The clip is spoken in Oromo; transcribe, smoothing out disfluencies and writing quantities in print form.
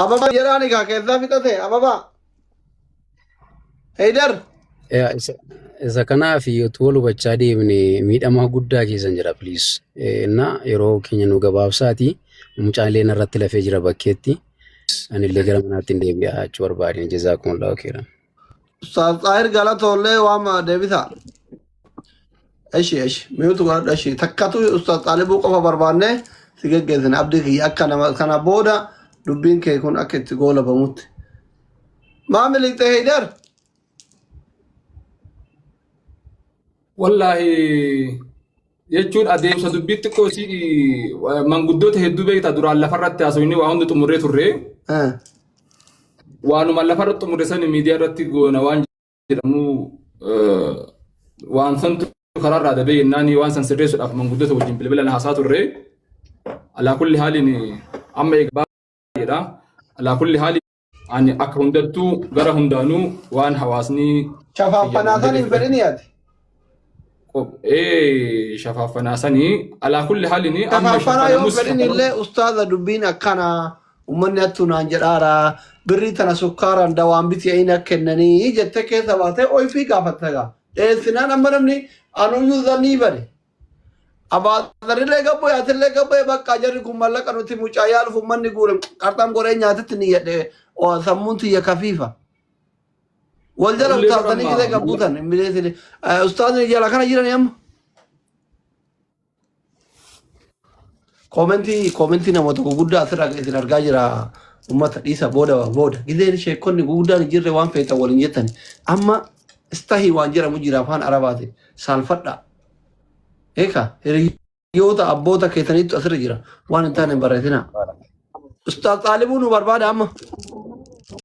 Ababaa jedhaani kaa keessaa fixate ababaa. Heydar. Yaa, isa kanaaf utuu wal hubachaa deemne miidhama guddaa keessan jira please. Inna yeroo keenya nu gabaabsaati mucaan illee narratti lafee jira bakkeetti. Anillee gara manaatti hin deebi'a jechuu barbaadeen jazaakumullahu khairan. Ustaaz Xaahir galatoollee waama deebisa. Eshi eshi miyuutu godhadhu eshi takkatu Ustaaz Xaalibuu qofa barbaanne si geggeessine abdii kiyya akka nama kana booda dubbiin kee kun akka itti goolabamutti. Maa miliqxe Heydar? Wallaahi jechuun adeemsa dubbii xiqqoo si manguddoota hedduu beekta duraan lafarratti haasofni waa hundi xumurree turre. Waanuma lafarratti xumurre sani miidiyaa irratti goona waan jedhamu waan santu karaarraa dabee jennaan waan san sirreessuudhaaf manguddoota wajjin bilbilaan haasaa turre. Alaa kulli haaliin amma eega baay'eedha. Alaa kulli haaliin ani akka hundattuu gara hundaanuu waan hawaasni Shafaaffanaa san hin fedhini ati. Ee shafaaffanaa sanii alaa kulli haaliin amma Shafaaffanaa yoo shaffanamus fedhini illee ustaaza dubbiin akkanaa ummanni hattuu naan jedhaara birrii tana sukkaaraan dawaan biti aina kennanii jettee keessa baatee oyfii gaafatta gaa. Dheessinaan amma namni anuyyuu zannii bade. Abaazarillee gabbu'e atillee gabbu'e bakka jarri kun mallaqa nuti mucaa yaaluuf ummanni guure qarxam godhee nyaatetti ni jedhe sammuun tiyya kafiifa. Wal jala Ullee utaaltanii godhamma. gisee gabbuutan hin bineensine. Ustaazni jala kana jirani amma. Koomentii koomentii namoota guguddaa asirraa isin argaa jira ummata dhiisa booda booda. Gizeen sheekonni guguddaan hin jirre waan feetan waliin jettani. Amma istahii waan jedhamu jira afaan arabaatiin saalfadhaa. Eeka hiriyoota abboota keessaniitu asirra jira waan hin taane hin barreessinaa. Ustaaz Xaalibuu nu barbaada amma.